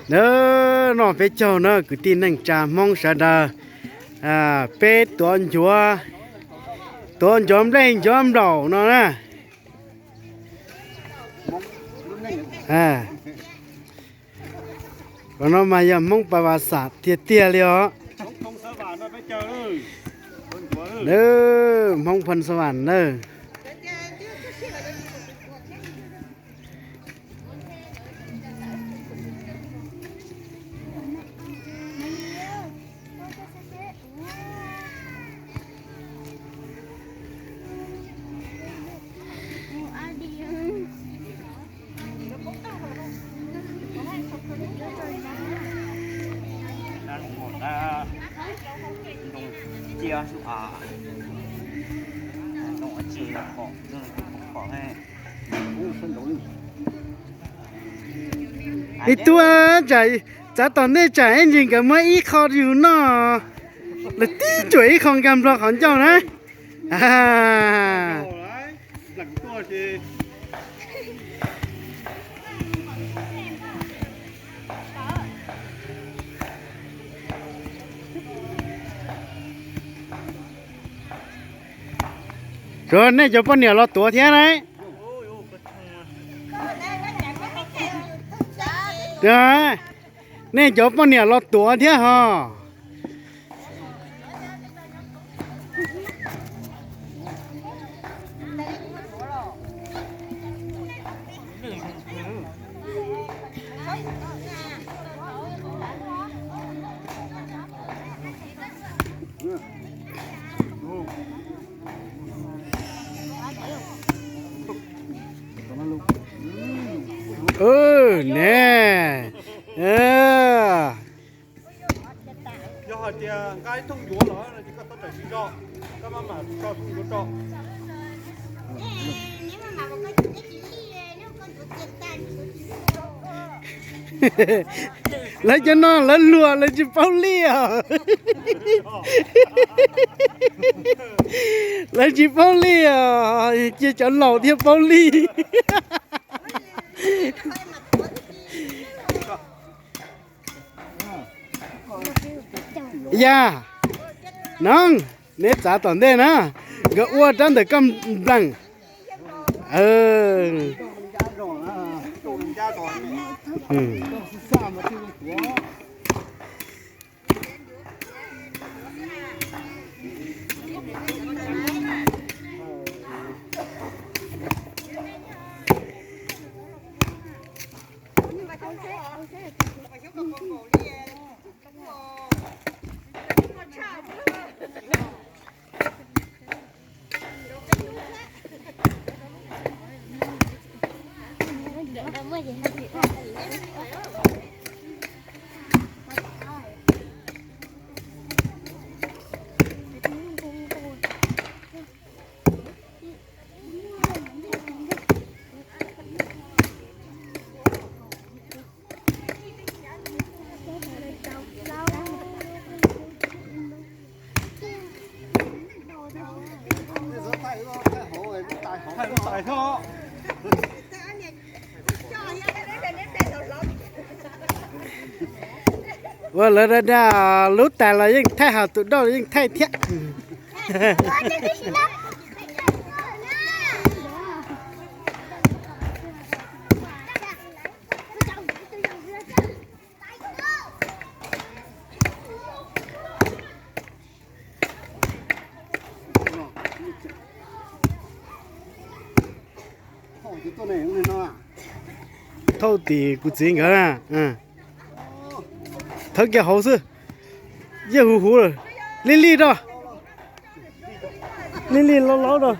Nawb, noj peb caug na kwv tij neej tsa Hmoob sawv daws, peb tuav ncuav, tuav ncuav nplej ncuav nplaum no na. Qhov no mas yog Hmoob pas vas xam tiag tiag li os. Hmoob Phoo Xa Vam na. Ib tug tsam, txav tom ntej tsam ib ntsis nkawd muab ib qho yus noj, lawv tib cuam ib qho nkag nplho qhov ncauj na. Tsuav nej cov poj niam los tuav thiab na. Nej cov poj niam los tuav thiab hos. Ne, lawv cov no lawv luag lawv tsis paub li os. Lawv tsis paub li os, cia cov laus thiaj paub li. Yaj, no, neb txav tom ntej na, nkawd ua rab ntawm koj nplees. Ua lawv da da, lub tais los yeej thaij, hos tus dauj los yeej thaij thiab. Thauj tim kuv txiv nkawd na. Thawb kiag hauv xwb. Yeej huv huv lawm. Lij lij rau. Lij lij laub laub rau.